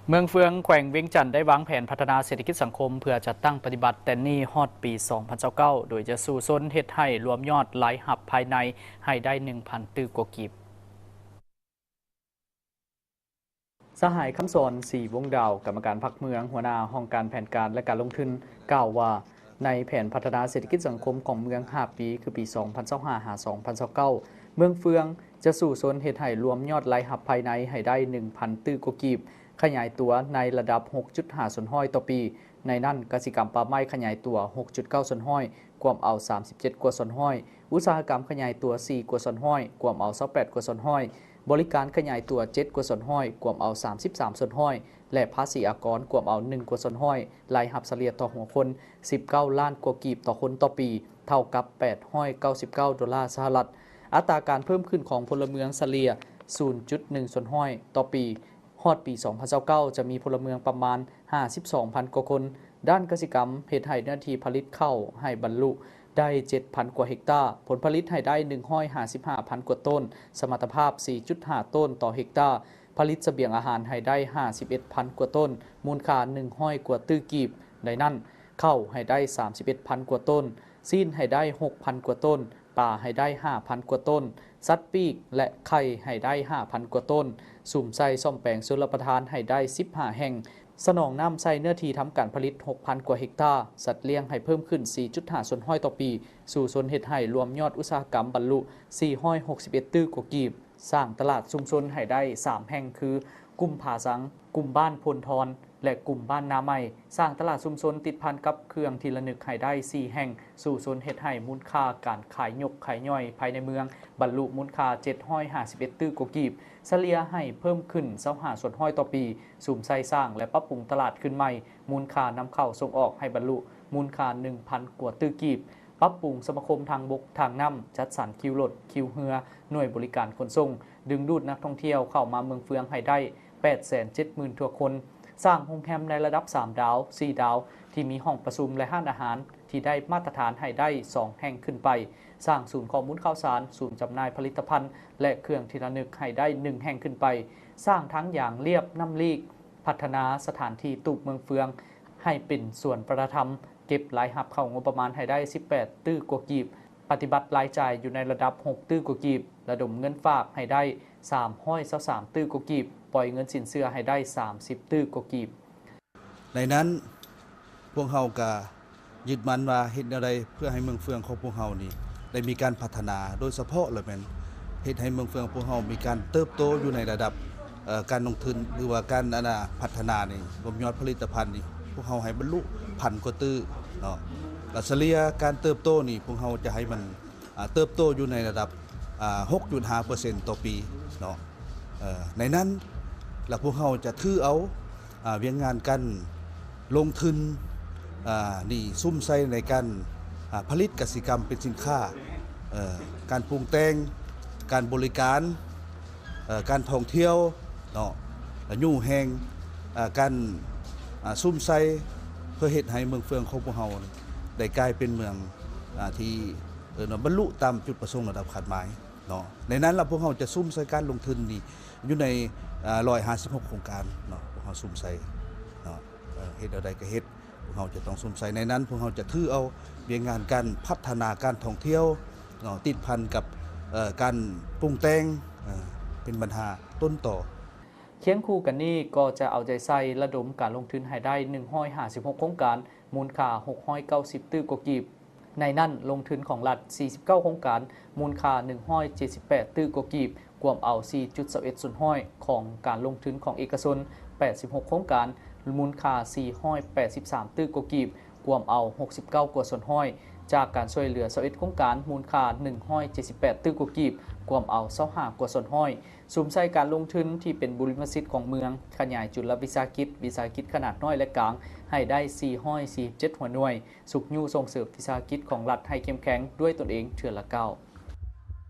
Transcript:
ເມືອງເຟືອງ ແຂວງວຽງຈັນ ໄດ້ວາງແຜນພັດທະນາເສດຖະກິດສັງຄົມ ເພື່ອຈັດຕັ້ງປະຕິບັດແຕ່ນີ້ຮອດປີສອງພັນຊາວເກົ້າ ໂດຍຈະສູ້ຊົນເຮັດໃຫ້ລວມຍອດລາຍຮັບພາຍໃນໃຫ້ໄດ້ໜຶ່ງພັນຕື້ກວ່າກີບ. ສະຫາຍ ຄຳສອນ ສີວົງດາວ ກຳມະການພັກເມືອງ ຫົວໜ້າຫ້ອງການແຜນການ ແລະ ການລົງທຶນ ກ່າວວ່າ ໃນແຜນພັດທະນາເສດຖະກິດສັງຄົມຂອງເມືອງຫ້າປີ ຄືປີສອງພັນຊາວຫ້າ ຫາ ສອງພັນຊາວເກົ້າ ເມືອງເຟືອງຈະສູ້ຊົນເຮັດໃຫ້ລວມຍອດລາຍຮັບພາຍໃນໃຫ້ໄດ້ໜຶ່ງພັນຕື້ກວ່າກີບ, ຂະຫຍາຍຕົວໃນລະດັບຫົກຈຸດຫ້າສ່ວນຮ້ອຍຕໍ່ປີ. ໃນນັ້ນ ກະສິກຳປ່າໄມ້ຂະຫຍາຍຕົວຫົກຈຸດເກົ້າສ່ວນຮ້ອຍ ກວມເອົາສາມສິບເຈັດກວ່າສ່ວນຮ້ອຍ, ອຸດສາຫະກຳຂະຫຍາຍຕົວສີ່ກວ່າສ່ວນຮ້ອຍ ກວມເອົາຊາວແປດກວ່າສ່ວນຮ້ອຍ, ບໍລິການຂະຫຍາຍຕົວເຈັດກວ່າສ່ວນຮ້ອຍ ກວມເອົາສາມສິບສາມສ່ວນຮ້ອຍ ແລະ ພາສີອາກອນກວມເອົາໜຶ່ງກວ່າສ່ວນຮ້ອຍ, ລາຍຮັບສະເລ່ຍຕໍ່ຫົວຄົນສິບເກົ້າລ້ານກວ່າກີບຕໍ່ຄົນຕໍ່ປີ, ເທົ່າກັບແປດຮ້ອຍເກົ້າສິບເກົ້າໂດລາສະຫະລັດ. ອັດຕາການເພີ່ມຂຶ້ນຂອງພົນລະເມືອງສະເລ່ຍສູນຈຸດໜຶ່ງສ່ວນຮ້ອຍຕໍ່ປີ. ຮອດປີສອງພັນຊາວເກົ້າ ຈະມີພົນລະເມືອງປະມານຫ້າສິບສອງພັນກວ່າຄົນ. ດ້ານກະສິກຳເຮັດໃຫ້ເນື້ອທີ່ຜະລິດເຂົ້າໃຫ້ບັນລຸໄດ້ເຈັດພັນກວ່າເຮັກຕາ, ຜົນຜະລິດໃຫ້ໄດ້ໜຶ່ງຮ້ອຍຫ້າສິບຫ້າພັນກວ່າໂຕນ, ສະມັດຕະພາບສີ່ຈຸດຫ້າໂຕນຕໍ່ເຮັກຕາ, ຜະລິດສະບຽງອາຫານໃຫ້ໄດ້ຫ້າສິບເອັດພັນກວ່າໂຕນ, ມູນຄ່າໜຶ່ງຮ້ອຍກວ່າຕື້ກີບ. ໃນນັ້ນ ເຂົ້າໃຫ້ໄດ້ສາມສິບເອັດພັນກວ່າໂຕນ, ຊີ້ນໃຫ້ໄດ້ຫົກພັນກວ່າໂຕນ, ປາໃຫ້ໄດ້ຫ້າພັນກວ່າໂຕນ, ສັດປີກ ແລະ ໄຂ່ໃຫ້ໄດ້ຫ້າພັນກວ່າໂຕນ, ສຸມໃສ່ສ້ອມແປງຊົນລະປະທານໃຫ້ໄດ້ສິບຫ້າແຫ່ງ, ສະໜອງນ້ຳໃສ່ເນື້ອທີ່ທຳການຜະລິດຫົກພັນກວ່າເຮັກຕາ, ສັດລ້ຽງໃຫ້ເພີ່ມຂຶ້ນສີ່ຈຸດຫ້າສ່ວນຮ້ອຍຕໍ່ປີ, ສູ້ຊົນເຮັດໃຫ້ລວມຍອດອຸດສາຫະກຳບັນລຸສີ່ຮ້ອຍຫົກສິບເອັດຕື້ກວ່າກີບ. ສ້າງຕະຫຼາດຊຸມຊົນໃຫ້ໄດ້ສາມແຫ່ງ ຄື ກຸ່ມຜາສັງ, ກຸ່ມບ້ານໂພນທອນ ແລະ ກຸ່ມບ້ານນາໃໝ່. ສ້າງຕະຫຼາດຊຸມຊົນຕິດພັນກັບເຄື່ອງທີ່ລະນຶກໃຫ້ໄດ້ສີ່ແຫ່ງ, ສູ້ຊົນເຮັດໃຫ້ມູນຄ່າການຂາຍຍົກຂາຍຍ່ອຍພາຍໃນເມືອງບັນລຸມູນຄ່າເຈັດຮ້ອຍຫ້າສິບເອັດຕື້ກວ່າກີບ, ສະເລ່ຍໃຫ້ເພີ່ມຂຶ້ນຊາວຫ້າສ່ວນຮ້ອຍຕໍ່ປີ, ສຸມໃສ່ສ້າງ ແລະ ປັບປຸງຕະຫຼາດຄືນໃໝ່, ມູນຄ່ານຳເຂົ້າສົ່ງອອກໃຫ້ບັນລຸມູນຄ່າໜຶ່ງພັນກວ່າຕື້ກີບ. ປັບປຸງສະມາຄົມທາງບົກທາງນ້ຳ, ຈັດສັນຄິວລົດ, ຄິວເຮືອ, ໜ່ວຍບໍລິການຂົນສົ່ງ, ດຶງດູດນັກທ່ອງທ່ຽວເຂົ້າມາເມືອງເຟືອງໃຫ້ໄດ້ແປດແສນເຈັດໝື່ນກວ່າຄົນ, ສ້າງໂຮງແຮມໃນລະດັບສາມດາວ, ສີ່ດາວ ທີ່ມີຫ້ອງປະຊຸມ ແລະ ຮ້ານອາຫານທີ່ໄດ້ມາດຕະຖານໃຫ້ໄດ້ສອງແຫ່ງຂຶ້ນໄປ, ສ້າງສູນຂໍ້ມູນຂ່າວສານ, ສູນຈຳໜ່າຍຜະລິດຕະພັນ ແລະ ເຄື່ອງທີ່ລະນຶກໃຫ້ໄດ້ໜຶ່ງແຫ່ງຂຶ້ນໄປ, ສ້າງທາງຢາງລຽບນ້ຳລີກ, ພັດທະນາສະຖານທີ່ຕູບເມືອງເຟືອງໃຫ້ເປັນສວນວັດທະນະທຳ, ເກັບລາຍຮັບເຂົ້າງົບປະມານໃຫ້ໄດ້ສິບແປດຕື້ກວ່າກີບ, ປະຕິບັດລາຍຈ່າຍຢູ່ໃນລະດັບຫົກຕື້ກວ່າກີບ, ລະດົມເງິນຝາກໃຫ້ໄດ້ສາມຮ້ອຍຊາວສາມຕື້ກວ່າກີບ, ປ່ອຍເງິນສິນເຊື່ອໃຫ້ໄດ້ສາມສິບຕື້ກວ່າກີບ. ໃນນັ້ນ ພວກເຮົາກະຍຶດໝັ້ນວ່າເຮັດແນວໃດເພື່ອໃຫ້ເມືອງເຟືອງຂອງພວກເຮົານີ້ໄດ້ມີການພັດທະນາ, ໂດຍສະເພາະລະແມ່ນເຮັດໃຫ້ເມືອງເຟືອງຂອງພວກເຮົາມີການເຕີບໂຕຢູ່ໃນລະດັບ ເອີ ການລົງທຶນ ຫຼືວ່າການ ອັນນະ ພັດທະນານີ້ ລວມຍອດຜະລິດຕະພັນນີ້ ພວກເຮົາໃຫ້ບັນລຸພັນກວ່າຕື້ເນາະ. ແລະ ສະເລ່ຍການເຕີບໂຕນີ້ ພວກເຮົາຈະໃຫ້ມັນ ອ່າ ເຕີບໂຕຢູ່ໃນລະດັບ ອ່າ ຫົກຈຸດຫ້າເປີເຊັນຕໍ່ປີເນາະ. ເອີ ໃນນັ້ນ ແລະ ພວກເຮົາຈະຖືເອົາ ອ່າ ວຽກງານການລົງທຶນ ອ່າ ນີ້ສຸມໃສ່ໃນການ ອ່າ ຜະລິດກະສິກຳເປັນສິນຄ້າ, ເອີ ການປຸງແຕ່ງ, ການບໍລິການ, ເອີ ການທ່ອງທ່ຽວເນາະ, ແລະ ຍູ້ແຮ່ງ ອ່າ ການ ອ່າ ສຸມໃສ່ ເພື່ອເຮັດໃຫ້ເມືອງເຟືອງຂອງພວກເຮົາໄດ້ກາຍເປັນເມືອງ ອ່າ ທີ່ ເອີ້ນວ່າບັນລຸຕາມຈຸດປະສົງລະດັບຄາດໝາຍເນາະ. ໃນນັ້ນລະພວກເຮົາຈະສຸມໃສ່ການລົງທຶນນີ້ຢູ່ໃນ ອ່າ ຮ້ອຍຫ້າສິບຫົກໂຄງການເນາະ, ພວກເຮົາສຸມໃສ່ເນາະ, ເອີ ເຮັດແນວໃດກະເຮັດ ພວກເຮົາຈະຕ້ອງສຸມໃສ່ໃນນັ້ນ. ພວກເຮົາຈະຖືເອົາວຽກງານການພັດທະນາການທ່ອງທ່ຽວເນາະ ຕິດພັນກັບ ເອີ ການປຸງແຕ່ງ ເອີ ເປັນບັນຫາຕົ້ນຕໍ. ຄຽງຄູ່ກັນນີ້ກໍຈະເອົາໃຈໃສ່ລະດົມການລົງທຶນໃຫ້ໄດ້ໜຶ່ງຮ້ອຍຫ້າສິບຫົກໂຄງການ ມູນຄ່າຫົກຮ້ອຍເກົ້າສິບຕື້ກວ່າກີບ. ໃນນັ້ນ ລົງທຶນຂອງລັດສີ່ສິບເກົ້າໂຄງການ ມູນຄ່າໜຶ່ງຮ້ອຍເຈັດສິບແປດຕື້ກວ່າກີບ, ກວມເອົາສີ່ຈຸດຊາວເອັດສ່ວນຮ້ອຍ, ຂອງການລົງທຶນຂອງເອກະຊົນແປດສິບຫົກໂຄງການ ມູນຄ່າສີ່ຮ້ອຍແປດສິບສາມຕື້ກວ່າກີບ, ກວມເອົາຫົກສິບເກົ້າກວ່າສ່ວນຮ້ອຍ, ຈາກການຊ່ວຍເຫຼືອຊາວເອັດໂຄງການ ມູນຄ່າໜຶ່ງຮ້ອຍເຈັດສິບແປດຕື້ກວ່າກີບ, ກວມເອົາຊາວຫ້າກວ່າສ່ວນຮ້ອຍ. ສຸມໃສ່ການລົງທຶນທີ່ເປັນບຸລິມະສິດຂອງເມືອງ, ຂະຫຍາຍຈຸລະວິສາຫະກິດ, ວິສາຫະກິດຂະໜາດນ້ອຍ ແລະ ກາງ ໃຫ້ໄດ້ສີ່ຮ້ອຍສີ່ສິບເຈັດຫົວໜ່ວຍ, ຊຸກຍູ້ສົ່ງເສີມວິສາຫະກິດຂອງລັດໃຫ້ເຂັ້ມແຂງດ້ວຍຕົນເອງເທື່ອລະກ້າວ.